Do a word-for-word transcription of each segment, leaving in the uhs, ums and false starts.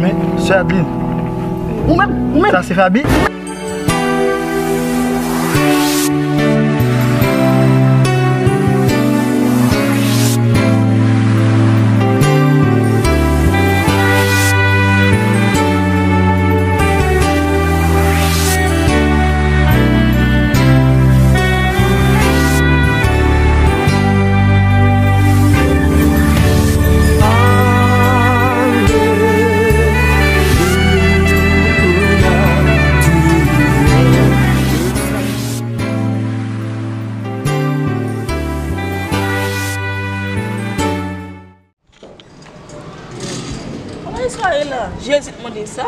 Men, sè Adeline. Ou menm, ou menm. Sa se Faby? Kòman sa ye la? Jezi t mande sa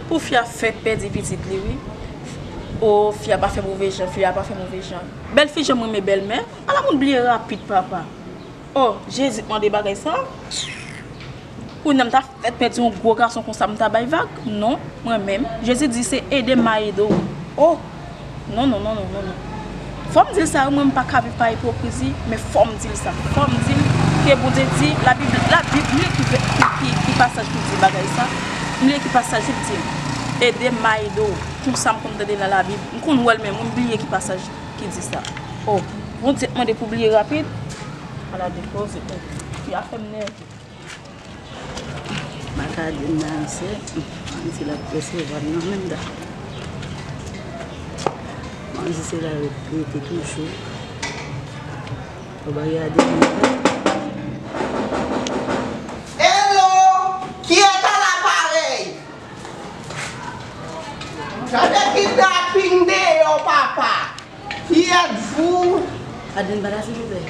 pou fi a fenk pèdi pitit li, wi. O, fi a pa fè move jan, fi a pa fè move jan. Bèl fi jan m renmen bèlmè. Ala moun bliye rapid, papa. O, Jezi t mande bagay sa. Kounye a m ta fèk pèdi yon gwo gason konsa, m ta bay vag? Non, mwen menm. Jezi di se ede m a ede w. O, non, non, non, non, non, non. Fò m di l sa, wi, mwen m pa ka viv pa ipokrizi, men fò m di l sa. Fò m di l ke Bondye di, Labib, Labib, m li ki, ki, ki, ki pasaj ki di bagay sa. M li ki pasaj ki di, ede m a ede w. Konsa m konn tande nan Labib. M konn wè l, men mwen m bliye ki pasaj ki di sa. O, Bondye t mande pou bliye rapid. Ala de koze, o, ki afè m nève. Makadin nan se, manti l ap resevwa l nan menm dat. Manti se la rete toujou. Ou pa gade. Hello! Qui est à l'appareil? Gade kidnaping deyò, papa! Qui êtes-vous? Adeline, pa la, silvouplè.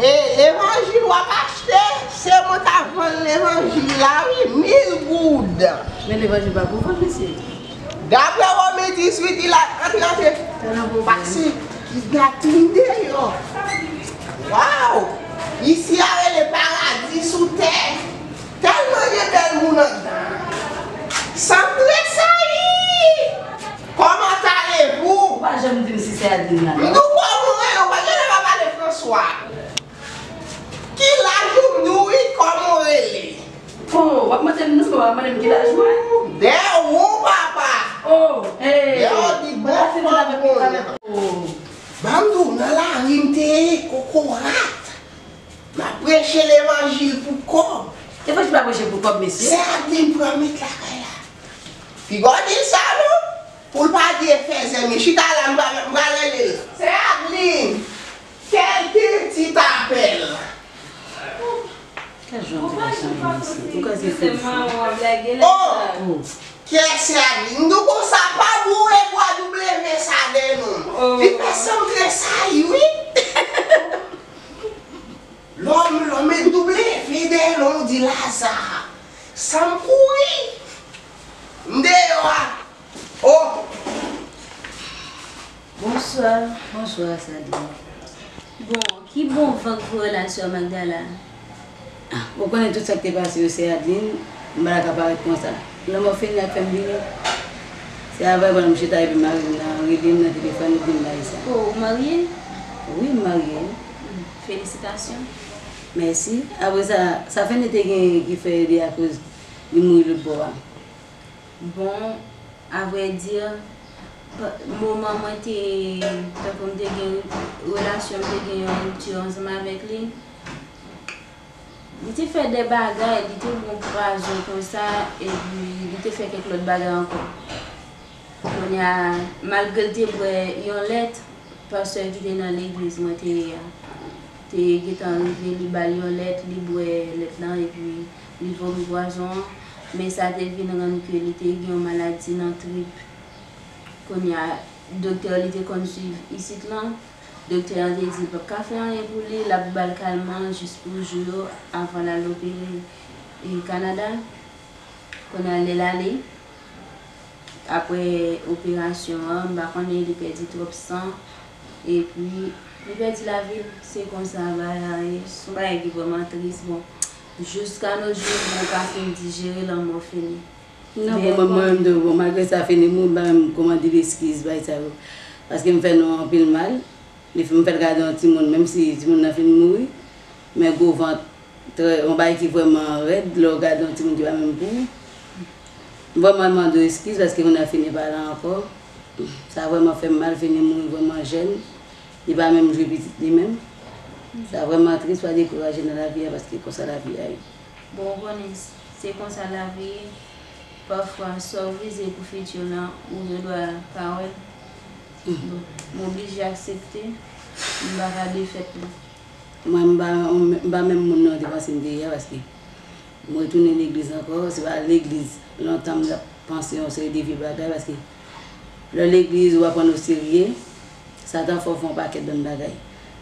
E levanjil w ap achte, se mwen k ap vann levanjil la, wi, mil goud. Men levanjil pa pou vann, mesye. D'après Romains dix-huit, il a, antre, antre. Pase, ki gate m deyò. Waw! Isi a rele paradi sou tè. Tèlman gen bèl moun anndan. Santre sa yi! Comment allez-vous? Ou pa janm di m si se Adeline la, non. M di w kòman w rele, ou pa genlè pa pale franswa. Ki laj ou? M di w wi, kòman w rele? Oh, w ap mande m non, w ap mande m ki laj mwen? Dèyè w, papa! Oh, hey! Dèyè w di bon fanm mwen. Oh. Ban m di w, nan lari m te ye kokorat. M ap preche levanjil pou kòb. Levanjil pa preche pou kòb, mesye. Sè Adeline pran met lakay la. Piga w di l sa non, pou l pa di e fèzè m ye. Chita la, m pral, m pral rele l. Sè Adeline, quelqu'un ti t'appelle. Kèl jan de gason mesye? Ou ka se fout fou. Oh! Oh. Kiyès sè Adeline? M di w konsa, pa boure bwa W sa de non. Oh. Li fè santre sa yi, wi. Lòm, lòm, men W dèyè non, ou di Laza. San m kouri. M deyò a. Oh! Bonswa. Bonswa, Sadine. Bon, ki bon van k voye w la, sè Magdala? Ah, ou konnen tout sa k te pase yo, sè Adeline, m pa ta ka parèt konsa. Lanmò Feni a k fè m vini. Se avanyè m chita epi mari m nan rele m nan telefòn, li di m bagay sa. Oh, ou marye? Wi, m marye. Hmm, felisitasyon. Mèsi. Apre sa, sa Feni te genyen ki fè li akoz li mouri lòt bò a? Bon, avrèdi, pa- moman mwen te, tankou m te gen relasyon, m te gen yon ripti ansanm avèk li. Li te fè de bagay, li te bwè pwazon konsa, epi li te fè kèk lòt bagay ankò. Kounye a, malgre l te bwè yon lèt, pastè ki te nan legliz mwen te ye a, te gentan rive, li ba l yon lèt, li bwè lèt lan, epi li vomi pwazon an. Men sa te vin rann ke li te gen yon maladi nan trip. Kounye a, doktè li te konn swiv isit lan, doktè an te di l p ap ka fè anyen pou li, l ap ba l kalman jis pou jou yo avan l al opere e Kanada. Kounye a, lè l ale, apre operasyon an, m pa konnen, li pèdi twòp san, epi li pèdi lavi l. Se konsa bagay la ye. Se yon bagay ki vrèman tris. Bon, jiska nos jours, bon, ou ka fin dijere lanmò Feni. Non, bon, mwen, mwen menm tou, bon, malgre sa Feni mouri, m pa menm kòmande l eskiz, bagay sa yo. Paske m fè nou anpil mal. Li fè m fè l gade yon timoun, menm si timoun nan fin mouri, men gwo vant, trè, yon bagay ki vrèman rèd, lè w gade yon timoun ki pa menm pou ou. M vrèman mande w eskiz paske moun nan fini pa la ankò. Sa vrèman fè m mal, fini mouri vrèman jèn. Li pa menm jwe pitit li menm. Sa vrèman tris, pa dekouraje nan lavi a paske konsa lavi a ye. Bon, ou konnen, se konsa lavi ye. Pafwa, sa w vize pou fiti w lan, ou gen dwa pa wè l. Bon, m oblije aksepte, m pa ka defèt non. Mwen, m pa, m pa menm moun nan w te panse m te ye a paske m retounen legliz ankò. Se pa legliz lontan m t ap panse yon seri de vye bagay paske lè w legliz ou aprann oserye, Satan fè w fè yon pakèt bann bagay.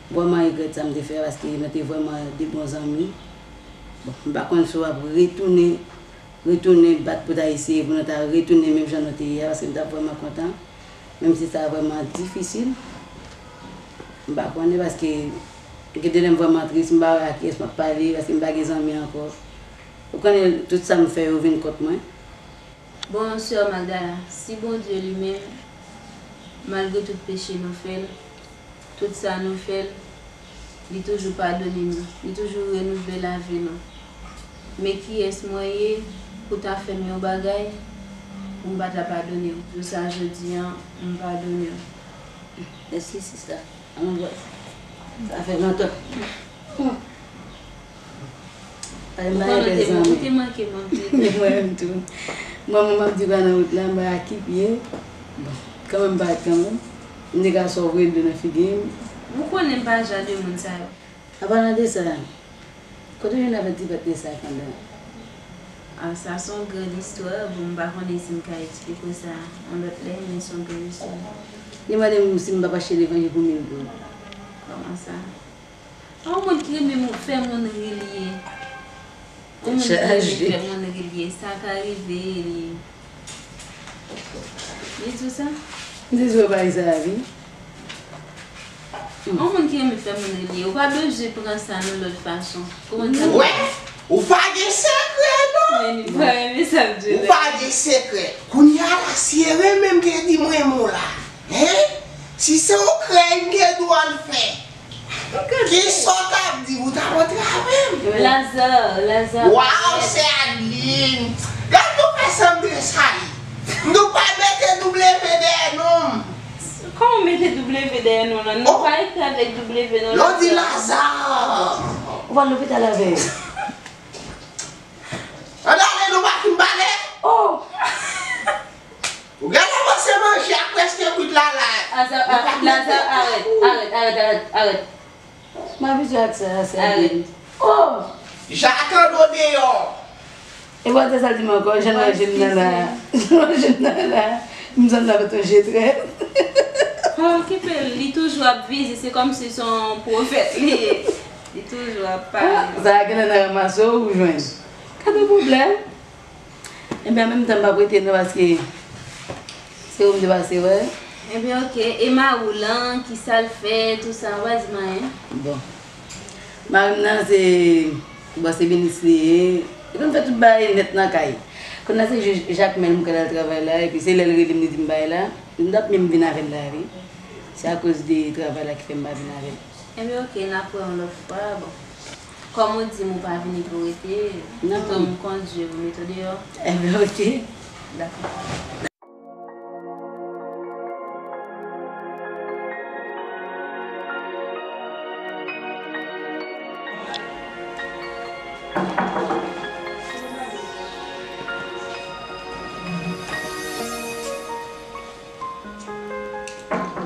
M vrèman regrèt sa m te fè a paske nou te vrèman de bon zanmi. Bon, m pa konn si w ap retounen, retounen bat pou ta eseye pou nou ta retounen menm jan nou te ye a paske m t ap vrèman kontan. Menm si sa vrèman difisil, m pa konnen paske gen de lè m vrèman tris, m pa wè a kiyès m ap pale paske m pa gen zanmi ankò. Ou konnen tout sa m fè yo vin kont mwen. Bon, sè Magdala, si Bondye li menm, malgre tout peche nou fè l, tout sa nou fè l, li toujou padone nou, li toujou renouvle lavi nou. Men kiyès mwen ye pou ta fè m yon bagay pou m pa ta padone w? Jou sa jodi a, m padone w. Mèsi sista. Ann wè. Sa fè lontan. Ay, m pa Ou konnen gen te zanmi. Ou te manke m anpil. Mwen menm tou. Mwen, mwen m ap di pa nan wout la, m pa ki pye. Bon, kanmenm m parèt kanmenm. M te ka sòvre dlo nan figi m. Ou konnen m pa jan de moun sa yo. Apalan de sa, kote w jwenn avèk ti pèt de sa pandan? Ah, sa se yon gran istwa. Bon, m pa konnen si m ka eksplike w sa yon lòt lè, men se yon gran istwa. Li mande m si m p ap achte levanjil pou mil goud. Kòman sa? Yon moun ki renmen moun fè moun ri li ye. Yon moun ki renmen fè moun ri li ye. Sa ka rive li. Li di w sa? M te di w bagay sa a wi. Yon moun ki renmen fè moun ri li ye. Ou pa bezwen pran sa nan lòt fason. Kòman sa? Wè, ou pa gen sekrè non. Men li pa renmen sa m di w Ou la. Pa gen sekrè. Kounye a la, si e renmen m te di m renmen w la. Hein? Si se yon krèy m te di w ann fè. Kisa w t ap di? Ou t ap antrave m? Lazare, Lazare. Waw, sè Adeline. Gad nou fè sanble sa ye. Nou pa mete W dèyè non m. Kòman w mete W dèyè non lan? Nou pa ekri avèk W non. Lè w di Lazare. Ou pral lopital avè l. Ann ale, nou pa fin pale. Oh! Ou genlè panse manje a prèske kwit la la. Aza- a- Lazare, arèt, arèt, arèt, arèt, arèt. M abitye ak sa, sa. Arèt. Oh! Jatando deyò. E w wè sa l di m ankò, jan manje m nan la. Jan manje m nan la. M santi sa fè ton je trè. Pa okipe l, li toujou ap vize, se kòmsi se yon pwofèt li ye. Li toujou ap pale. Sa a genlè nan ranmase w ou jwenn. Gade pwoblèm. Ebyen, an menm tan, m p ap rete non, paske se ou m te pase wè. Ebyen, oke. E mari w lan, kisa l fè, tou sa, ou pa di m anyen? Bon. Mari m nan, se, bon, se minis li ye. Li konn fè tout bagay nèt nan kay. Kounye a se jij Jakmèl m kwè l al travay la, epi se lè l rele m, li di m bagay la. M t ap menm vin avè l la, wi. Se akoz de travay la ki fè m pa vin avè l. Ebyen, oke, n ap wè yon lòt fwa. Bon. Kòm ou di m ou pa vini pou rete, Non. Pito m kondui w, m mete w deyò. Ebyen, oke. Dakò.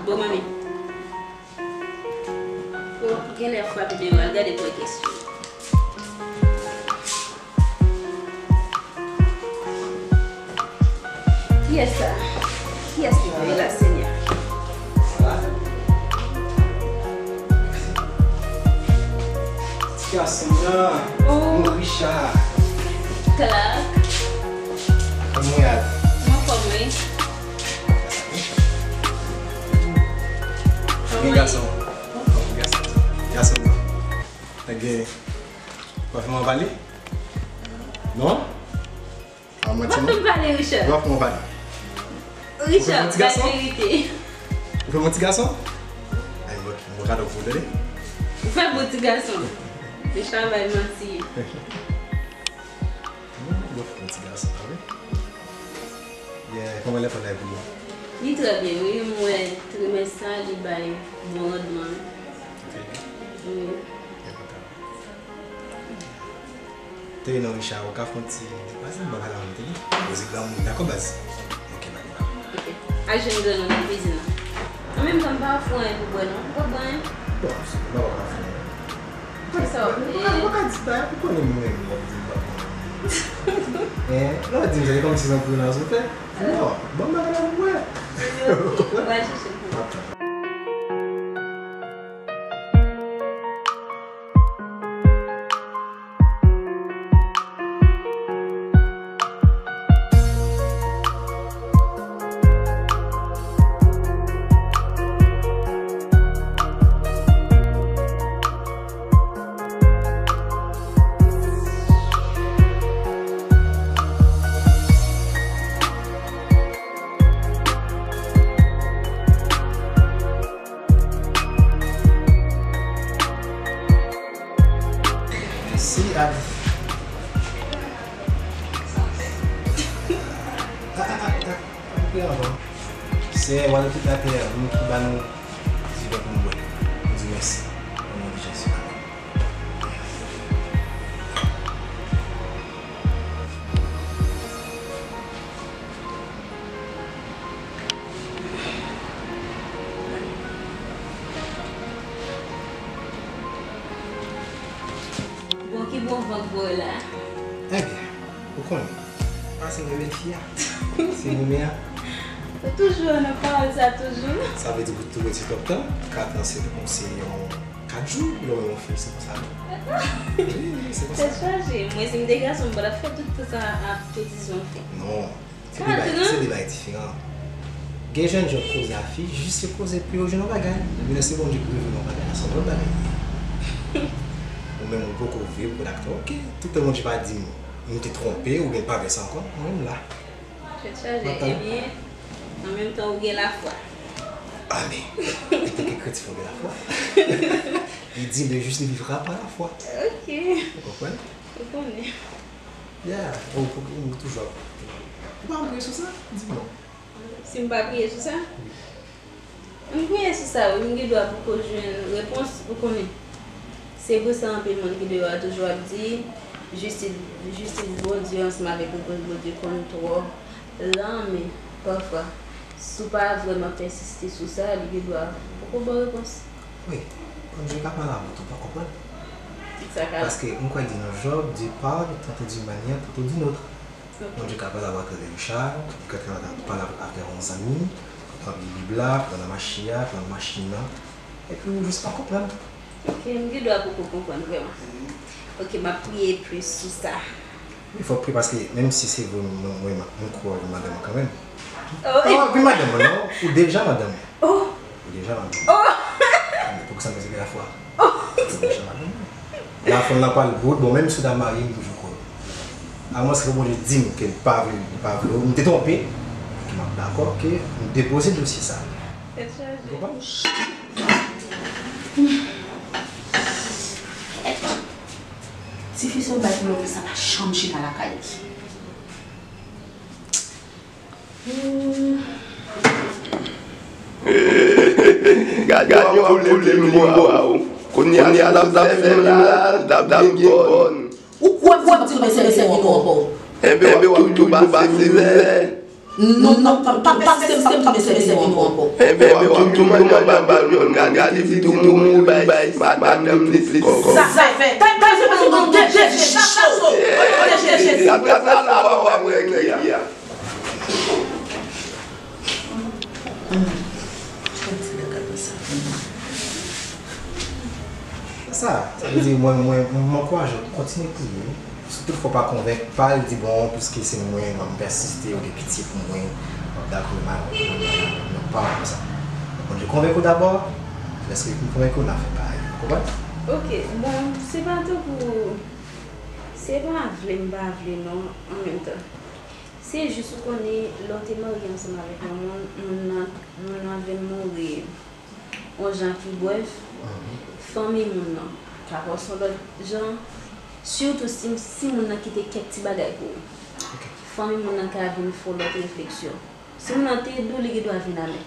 Bon, manmi. Bon, genlè frape deyò, al gade pou wè kiyès li ye. Kiyès sa? Kiyès ki vini la, Senyè? Ti gason nan, oh, Richard. Clark. Kòman w ye? Mwen anfòm, wi. Men gason. Gason. Gason. Gen, w ap fè mwen pale? Non? A, manti, non? W ap fè mwen pale, Richard. W ap fè mwen pale. Richard, bay verite. Ou fè mwen ti gason? Ay, mwen, mwen ka dòk pou tande. Ou fè bon ti gason. Richard bay manti. Mwen fè mwen ti gason, wi. Kòman lekòl la ye pou li? Li trè byen, wi. M wè trimès sa, li bay bon randman. Wi. Tande non, Richard, ou ka fè yon ti deplase, m pa pale ann, tande? Poze granmoun, dakò, baz? Ok, pa gen pwoblèm. Ok. Al jwenn granmoun nan kwizin nan. An menm tan, m pa ofri w anyen pou bwè, non. Ou p ap bwè anyen? Bon, m pa ka ofri w anyen. Kisa w ap fè? Ou pa ka di bagay, ou konnen m renmen w, w ap di m pa bwè anyen. Hein? Lè w di m sa, se kòmsi se yon plenaj ou fè. Non, ban m bagay la pou bwè. Ok, ou pral chèche l pou mwen. Mèsi, Abi. Ah, ah, ah, ah, ah, ah, ah. Senyè, wa de tout latè, nou ki ba nou diven pou nou bwè, nou di mèsi. O non de Jezi, amèn. Bon, ki bon van k ba w la? Ebyen, ou konnen, pase rele fi a, se goumen an. Ou toujou nan pawòl sa toujou. Sa vle di pou tou ti pòp tan, kat an se, se yon kat jou, lè w wè yon fi, se konsa. Wi, wi, se konsa. Tèt chaje. Mwen, si m te gason, m pa t ap fè tout tan sa ap peti zanfan. Non. Se de bagay, se de bagay diferan. Gen jèn jan koze a fi, jis yo koze pou yo jwenn yon bagay. Epi lè se Bondye ki revele yon bagay, la se yon lòt bagay li ye. Ou menm ou poko vle, ou poko dakò, ok. Toutan Bondye pa di m, m te twonpe, oubyen l pa vle sa ankò, mwen menm la. Tèt chaje. Ebyen, an menm tan ou gen lafwa. Amèn. Antanke kretyen, fò gen lafwa. Il dit, le juste vivra par la foi. Ok. Ou konprann? Ou konnen. Yeah, ou, ou, ou toujou ap, ou pa priye sou sa? Di non. Si m pa priye sou sa? Wi. M priye sou sa, wi, m gen dwa poko jwenn repons, ou konnen. Se pou sa anpil moun ki deyò a toujou ap di, jistis, jistis Bondye ansanm avèk repons Bondye konn twòp lan, men pafwa, si w pa vrèman pèsiste sou sa, li gen dwa poko ba w repons. Wi, Bondye ka pale avè w tou, pa konprann. Sa ka. Paske m kwè li nan Jòb, Dieu parle tantôt d'une manière, tantôt d'une autre. Ok. Bondye ka pale avè w atravè Richard, li ka pale avè w atravè yon zanmi, pou w ap li Bib la, pou w nan mache a, pou w nan machin nan, epi ou jis pa konprann. Ok, m gen dwa poko konprann vrèman. Ok, m ap priye plis sou sa. Wi, fòk priye paske menm si se vre, mwen, mwen, mwen kwè w madanm mwen kanmenm. Oh. Non, wi, madanm mwen, non, ou deja madanm mwen. Oh. Ou deja madanm mwen. Oh. Poukisa m pèsevere lafwa? Ou deja madanm mwen. Lafwa m nan pral bout, bon, menm si w ta marye, m toujou kwè w. Amwens ke Bondye di m ke l pa vle, li pa vle w, m te twonpe, ke m ap dakò ke m depoze dosye sa. Tèt chaje. Ou konprann? Tifi se yon bagay pou lontan sa pa janm chita lakay li. Hmm. Gad, gad yon poul li vin bwa w. Kounye a sa l ap fè menm la, l ap byen bòn. Ou kwè m di w m ap toujou pase mizè pou w ankò? Enben w ap toujou pase mizè. Non, non, pa, pa, pa kite m, pa kite m pase mizè pou w ankò. Enben w ap toujou mande anba bal moun, gade ki fi tou mouri bay madanm li plis kòb. Sa, sa fè. Kay, kay, se paske nou gen Jezi chak jou. Ou gen Jezi. Sa, sa, sa la w ap wè ki a. Sa, sa vle di, mwen, mwen, mwen ankouraje w kontinye priye. Si toutfwa w pa konvenk, pa al di, bon, piske se mwen, m ap pèsiste, yo gen pitye pou mwen, m ap dakò, m a, m ap pa konsa. Bondye konvenk ou dabò, lèske li fin konvenk ou, n a fè parèy. Ou konprann? Ok, bon, se pa tankou, se pa vle m pa vle non, an menm tan. Se jis ou konnen, lè w te marye ansanm avèk yon moun, moun nan, moun nan vin mouri yon jan ki brèf, fanmi moun nan ka panse yon lòt jan, sitou si, si moun nan kite kèk ti bagay pou ou. Ok. Fanmi moun nan ka vin fè w lòt refleksyon. Si moun nan te dou, li gen dwa vin amè.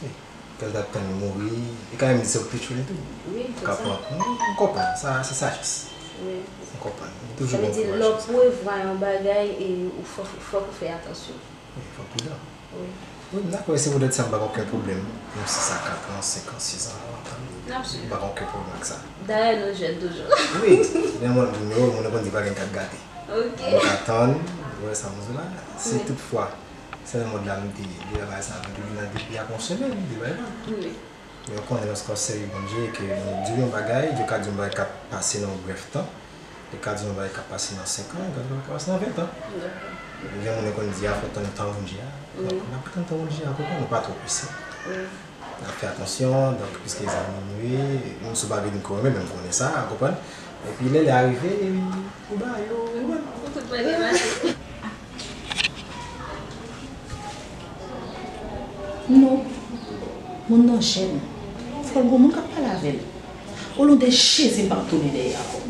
Wi. Kè l t ap tann li mouri, li ka menm di se w k te tchwe l tou. Wi, se sa. Ka pran, m, m konprann, sa se sajès. Wi. M konprann. Li toujou bon pou sajès. Sa vle di, lè w prevwa yon bagay, e ou fò, fòk ou fè atansyon. Wi, fòk pridan. Wi. Wi, m dakò, e se poutèt sa m pa gen okenn pwoblèm. Menm si sa kat an, senk an, sis an, m pa gen okenn pwoblèm ak sa. Dayè, nou jèn toujou. Wi, men mwen, moun yo, moun yo konn di pa gen kat gate. Ok. Mwen ka tann, wè sa m di la. Si toutfwa, se nan mond la m te ye, deja bagay sa ap vin nan depi ak yon semèn, depi bagay la. Wi. Men ou konnen lòske w sèvi Bondye, ke nou di w yon bagay, Dye ka di w yon bagay k ap pase nan yon brèf tan, li ka di w yon bagay k ap pase nan senk an, li ka di w yon bagay k ap pase nan ven an. Dakò. Gen moun yo konn di, a, fò tann tan Bondye a. Wi. Donk, n ap tann tan Bondye a, konprann, nou pa twò prese. Wi. N ap fè atansyon, donk, piske zanmi nou ye, menm si w pa vle di m konnen, men m konnen sa, ou konprann? Epi lè lè a rive, ou ba yo, ou konprann? Pou tout bagay mache. Non. Moun nan jèn. Fò l gon moun k ap pale avè l. O non de Jezi, m p ap tounen dèyè ankò.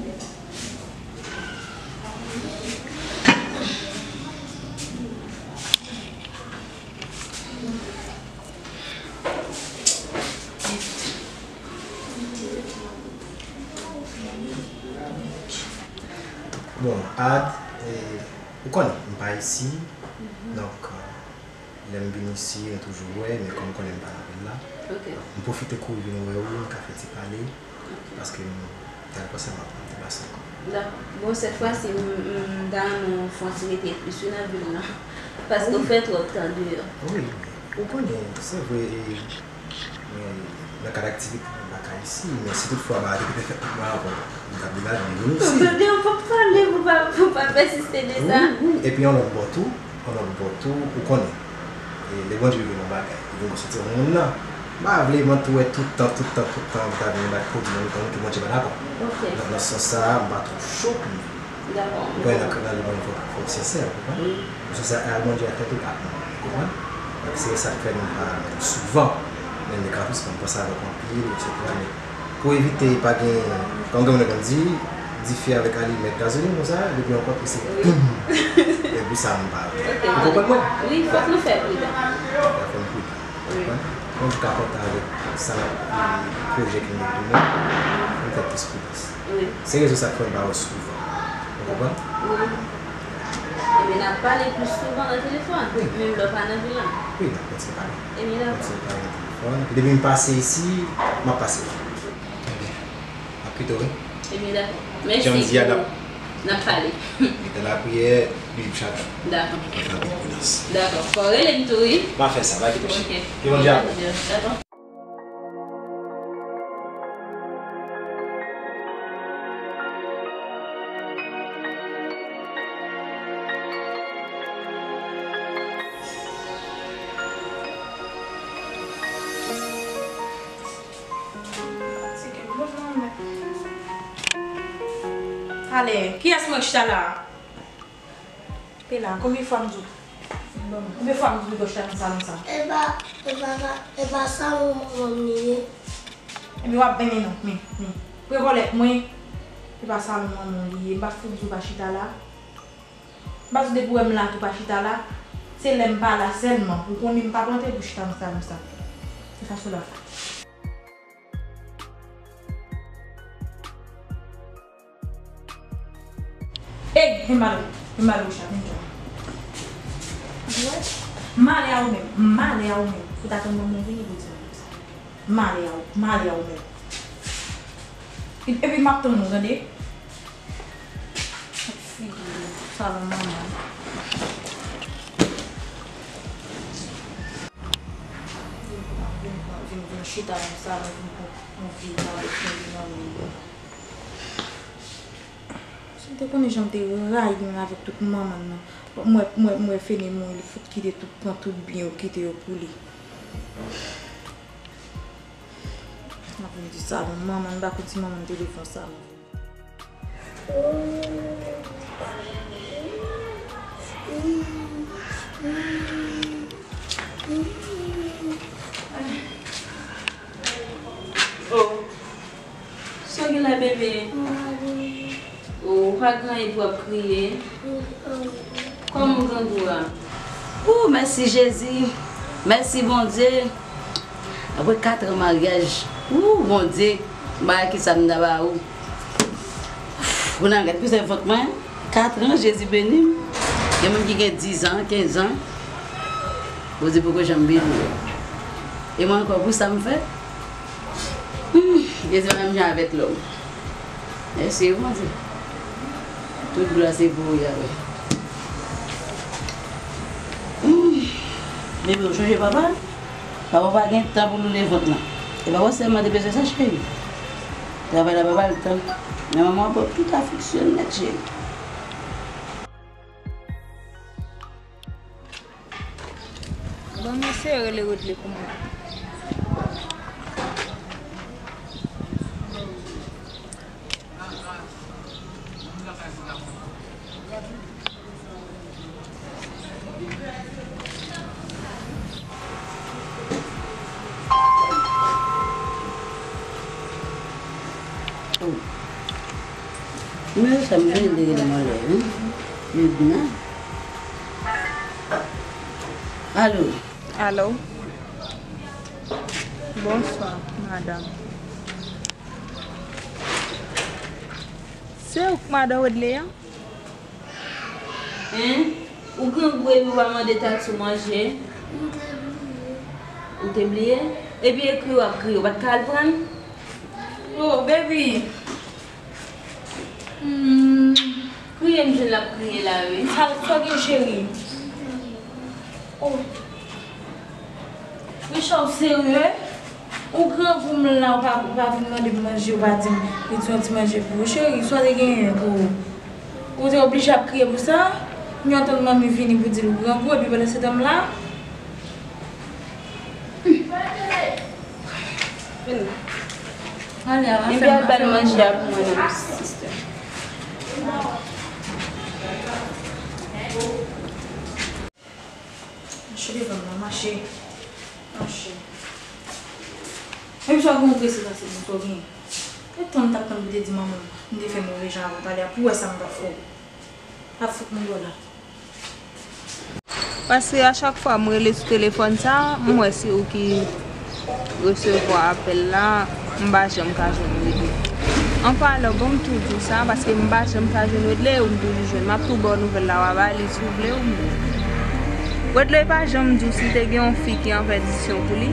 Bon, Ad, e, ou konnen, m pa isi, donk, e, lè m vin isi, nou toujou wè, men kòm ou konnen m pa nan vil la, m pwofite kouri vin wè ou, nou ka fè ti pale, paske m t al panse m ap, m te pase ankò. Dakò. Bon, sèt fwa si m, m ta renmen w fè yon ti rete plis wi nan vil lan. Paske w fè twòp tan deyò. Wi, ou konnen, se vre, e, men nan kad aktivite, m pa ka isi, men si toutfwa bagay te te fèt tout mwa avan, m t ap degaje m vin isi. Tande, ou p ap pale pou pa, pou pa pèsiste de sa. Wi, wi, epi yon lòt bò tou, yon lòt bò tou, ou konnen. E, lè Bondye vle yon bagay, li vin konstitye yon moun nan. M pa vle mwen tou wè tout tan, tout tan, tout tan, m ta vin bat pwodui nan mitan nou, ke Bondye pa dakò. Ok. Donk, nan sans sa a, m pa twò cho pou m vini. Dakò. Mwen nan kanal li ban fò, fò sensè, ou konprann? Wi. Paske sa, a, Bondye a fè tout ak mwen, ou konprann? Donk, se sa k fè nou pa souvan, men m de kanpis, m pase avèk anpil, etsetera. Men pou evite pa gen, kòm gen moun konn di, dife avèk alimèt gazolin konsa, depi yon kòt, se boum! Epi sa m pa vle. Ok. Ou konprann mwen? Wi, fòk nou fè pridan. Fòk nou pridan. Wi. Konprann? Mwen, m ka konte avèk sa, pwojè ke nou gen pou nou, pou nou fè plis pridans. Wi. Se rezon sa k fè m pa wè w souvan. Ou konprann? Wi. Ebyen, n ap pale plis souvan nan telefòn, wi, menm lè w pa nan vil lan. Wi, n ap kontinye pale. Ebyen, dakò. Kontinye pale nan telefòn. Epi depi m pase isi, m ap pase. Ebyen, m ap kite w, wi. Ebyen, dakò. Mèsi. Jan m di a, n ap, n ap pale. Mete lapriyè, Bib chak jou. Dakò. Fè anpil pridans. Dakò. Fò w rele m tou, wi. M a fè sa, pa kite w chita. Ok. Ke Bondye avè w. Dakò. Ale, kiyès mwen chita la a? Te la, konbyen fwa m di w? Konbyen fwa m di w chita nan salon sa? E pa, e pa, e pa salon manman m li ye. Ebyen w ap mennen non, men, men. Prevòlèt mwen, e pa salon manman w li ye. M pa fout di w pa chita la. M pa di w depi w wè m la tou pa chita la. Se lè m pa la sèlman. Ou konnen m pa plante pou chita nan salon sa. Se fason la. Ey, vin ba nou, vin ba nou, Richard, vin jwenn. Mwen? M ale a ou menm, m ale a ou menm. Ou ta tann manman w vini pou di manman sa. M ale a ou, m ale a ou menm. E-, epi m ap tann ou, tande? Figi, salon manman. Vin, vin, vin, vin chita nan salon, vin pran yon vye kalòt kenbe nan men l. Si w te konnen jan m te rayi menm avèk tout manman nan. M wè, m wè, m wè Fene mouri, li fout kite tout, pran tout byen yo, kite yo pou li. M ap vin di sa, bon, manman, m pa konn si manman te vle fè sa, non. Oh. Sa w gen la, bebe? Oh, ou pa gen anyen pou w ap kriye. Kòman grangou a? Ou, mèsi Jezi. Mèsi Bondye. Apre kat an maryaj. Ou, Bondye. Bagay ki sa m ta ba ou. Ou nan gad pou se vant mwen. Kat an, Jezi beni m. Gen moun ki gen diz an, kenz an. Bondye poko janm beni yo. E mwen ankò pou sa m fè. Hmm, Jezi pa menm jan avèk lòm. Mèsi, Bondye. Tout glwa se pou ou, Yahweh. Hmm. Bebe, ou chonje papa? Papa pa gen tan pou loule vant lan. E papa sèlman te bezwen sa, cheri. Travay la pa ba l tan. Men manman pran tout afeksyon l nèt, cheri. Bon, mesye, rele Rodley pou mwen. Oh. Nimewo sa m jwenn li rele m anlè, wi. Youdna. Alo. Alo. Bonswa, madanm. Se ou k madan Rodley an? Hein? Ou grangou epi ou pa mande Tatsou manje? M te bliye. Ou te bliye? Epi e kriye w ap kriye, ou pa t ka al pran l? Oh, baby. Hmm. Kriye m jwenn l ap kriye la, wi. Sa, sa w gen, cheri? Oh. Richard, ou serye? Ou grangou m la, ou pa, ou pa vin mande m manje, ou pa di m, li di yon ti manje pou ou. Cheri, sa w te genyen pou ou? Ou te oblije ap kriye pou sa? M yon tann manmi vini pou di l ou grangou, epi pandan se tan m la. Vini. Ale, al fè, al ba l manje a pou mwen, non, sister. Mache devan m la, mache. Mache. Menm si w ap gen yon prese pase mwen, sa w gen. E tan m t ap tann pou te di manman m, m te fè move jan avè w talè a, pou w wè sa m t ap fè w. Ap fout mwen dòla. Paske a chak fwa m rele sou telefòn sa, m wè se ou ki resevwa apèl la, m pa janm ka jwenn Rodley. An palan, bon, m tou di w sa, paske m pa janm ka jwenn Rodley, ou m toujou jwenn. M ap tou ba w nouvèl la, w a ba li, si w vle, ou m. Rodley pa janm di w si te gen yon fi ki an pèdisyon pou li.